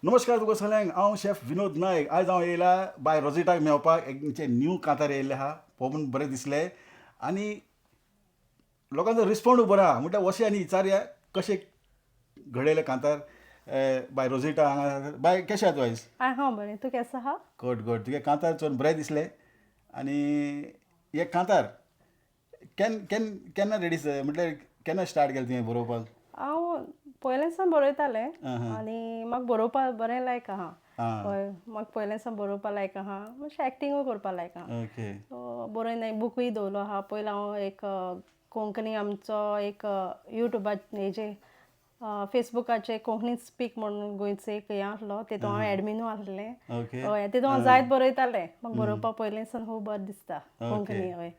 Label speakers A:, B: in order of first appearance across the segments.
A: नमस्कार तुका सगळ्यांक. हांव शेफ विनोद नायक. आयज हांव येयला बाय रोजिटाक मेळपाक. एक न्यू कांतार येयल्लें आहा, पळोवन बरें दिसलें आनी लोकांचो रिस्पोंड बरो आहा. म्हणटा वशें आनी विचारया कशें घडयलें कांतार. बाय रोजिटा हांगा. बाय, कशें आहा तूं आयज?
B: हांव बरें, तूं केसो आहा?
A: Good good. तुगे कांतार चोवन बरें दिसलें. आनी हे कांतार केन केन केन्ना रेडी, म्हटल्यार केन्ना स्टार्ट केलें तुवें बरोवपाक?
B: हांव पयलें सावन बरयतालें आनी म्हाका बरोवपा बरें लायक आहा. हय, म्हाका पयलें सावन बरोवपा लायक आहा, मातशें एक्टिंगूय करपा लायक आहा. सो बरोवन एक बुकूय दवरलो आहा. पयलीं हांव एक कोंकणी आमचो एक युट्यूबार हेजे फेसबुकाचे कोंकणी स्पीक म्हणून गोंयचो एक हें आसलो, तितून हांव एडमिनूय आसलें. हय, तितून हांव जायत बरयतालें. म्हाका बरोवपा पयलीं सावन खूब बरें दिसता कोंकणी. हय,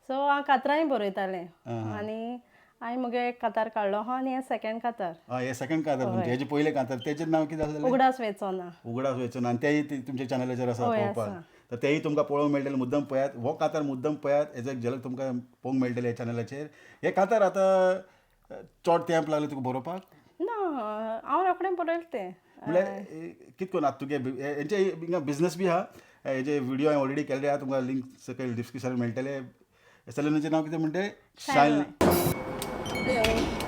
B: सो हांव कातरांय बरयतालें आनी हांवें म्हगे एक कातार काडलो आहा आनी हें सेकेंड कातार.
A: हें सेकंड कांतार तुमचें. हेजें पयलें कांतार, तेजें नांव कितें आसलें?
B: उगडास वेचो ना.
A: उगडास वेचो ना. आनी तेय तुमच्या चॅनलाचेर आसा पळोवपाक, तर तेय तुमकां पळोवंक मेळटलें. मुद्दम पळयात हो कांतार, मुद्दम पळयात. हेजो एक झलक तुमकां पळोवंक मेळटलें ह्या चॅनलाचेर. हे कांतार आतां चड तेंप लागले तुका बरोवपाक?
B: ना, हांव रोखडें बरयलें तें.
A: म्हणल्यार कित करून आतां तुगे हेंचे बिजनस बी आहा. हेजे व्हिडियो हांवें ऑलरेडी केल्ले आहा, तुमकां लिंक सकयल डिस्क्रिप्शनार मेळटले. सलूनाचें नांव कितें म्हणटे? Shine.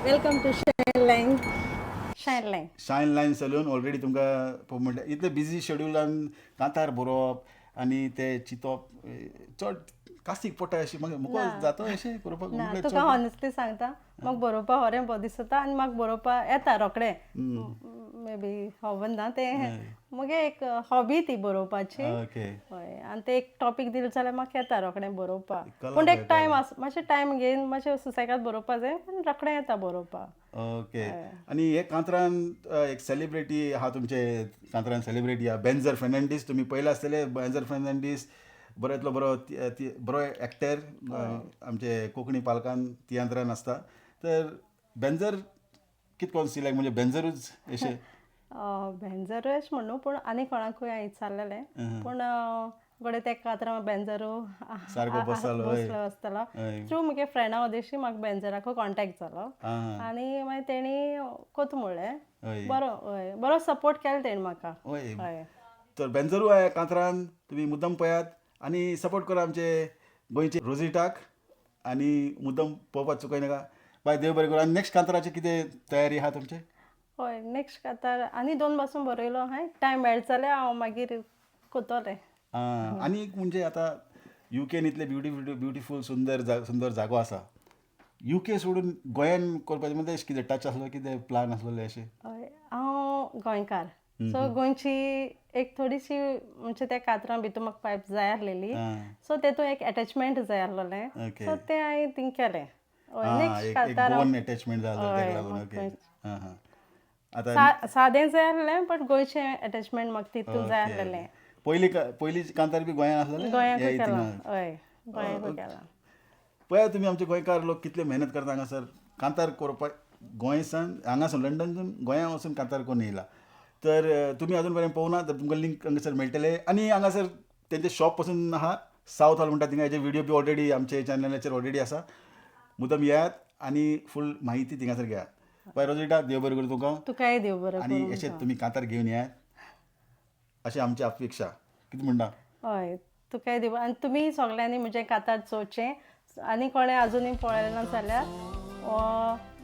B: Welcome to Shine Line, Shine Line.
A: Shine line salon. Already तुमकां पळोवंक मेळटा. इतले बिजी शेड्युलान कांतार बरोवप आनी ते चिंतप चड कास्तीक पडटा अशें म्हाका मुको जाता अशें करपाक?
B: ना, तुका ऑनेस्टली सांगता, म्हाका बरोवपा खरें बरें दिसता आनी म्हाका बरोवपा येता रोखडें. मे बी खबर ना, तें म्हगे एक हॉबी ती बरोवपाची. हय, आनी ते एक टॉपीक दिले जाल्यार म्हाका येता रोखडें बरोवपाक. पूण एक टायम आस, मातशें टायम घेवन मातशें सुसेगाद बरोवपा जाय, पूण रोखडें येता बरोवपाक.
A: ओके, आनी हे कांतरान एक सेलिब्रिटी आहा तुमचे कांतरान, सेलिब्रिटी आहा बेंजर फेर्नांडीस. तुमी पळयला आसतले बेंजर फेर्नांडीस, बरो बरो बरो एक्टर आमचे कोंकणी पालकान तियात्रान आसता. तर बेंजर कित कोन सिलेक्ट, म्हणजे बेंजरूच अशें?
B: बेंजर अशें म्हणू, पूण आनी कोणाकूय हांवें विचारलेलें, पूण घडये ते कातरां बेंजरू
A: सारको बसतालो.
B: बसलो आसतलो. थ्रू म्हगे फ्रेंडा वदेशी म्हाका बेंजराको कॉन्टेक्ट जालो आनी मागीर तेणी कोत म्हणलें, बरो, हय, बरो सपोर्ट केलो तेणी म्हाका. हय.
A: तर बेंजरू आहे कांतरान, तुमी मुद्दम पळयात आनी सपोर्ट करा आमचे गोंयचे रोजिटाक आनी मुद्दम पळोवपाक चुकय नाका. बाय, देव बरें करूं. आनी नेक्स्ट कांतराचे कितें तयारी आहा तुमचे?
B: हय, नेक्स्ट कांतार आनी दोन पासून बरयलो हांवें. टायम मेळटा जाल्यार हांव मागीर कोत्तोलें.
A: आनी एक म्हणजे आतां युकेन इतले ब्युटिफूल ब्युटिफूल सुंदर सुंदर जागो आसा, युके सोडून गोंयान करपाचें म्हणजे कितें टच आसलो, कितें प्लान आसलेले अशें?
B: हय, हांव गोंयकार, सो गोंयची एक थोडीशी म्हणजे त्या कातरां भितर म्हाका पायप जाय आसलेली, सो तेतून एक एटेचमेंट जाय आसलेलें, सो तें हांवें थिंग केलें.
A: नेक्स्ट कांतार एटेचमेंट जालें.
B: आतां सादें जाय आसलें, बट गोंयचें एटेचमेंट म्हाका तितून जाय आसलेलें.
A: पयली पयली कांतार बी गोंयान आसलेलें?
B: गोंयांकूय केलां, हय, गोंयांकूय केलां.
A: पळया तुमी, आमचे गोंयकार लोक कितले मेहनत करता हांगासर कांतार करपाक. गोंयसान हांगासून लंडनसून गोंया वचून कांतार करून येयला. तर तुमी अजून पर्यंत पळोवना तर तुमकां लिंक हांगासर मेळटले. आनी हांगासर तेंचे शॉप पासून आहा, सावथ हॉल म्हणटा थिंगा. हेजे व्हिडियो बी ऑलरेडी आमचे चॅनलाचेर ऑलरेडी आसा. मुद्दम येयात आनी फूल म्हायती थिंगासर घेयात. बाय रोजिटा, देव बरें करूं तुका.
B: तुकाय देव बरें.
A: आनी अशें तुमी कांतार घेवन येयात अशें आमची अपेक्षा. कितें म्हणटा?
B: हय, तुकाय देव. आनी तुमी सगल्यांनी म्हजें कांतार चोवचें आनी कोणें आजुनूय पळयलें ना जाल्यार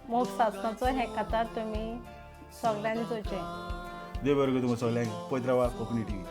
B: मोग सासणाचो हें कांतार तुमी सगल्यांनी चोवचें.
A: देव बरें करूं तुमकां सगल्यांक. पळयत रावा कोंकणी टीव्ही.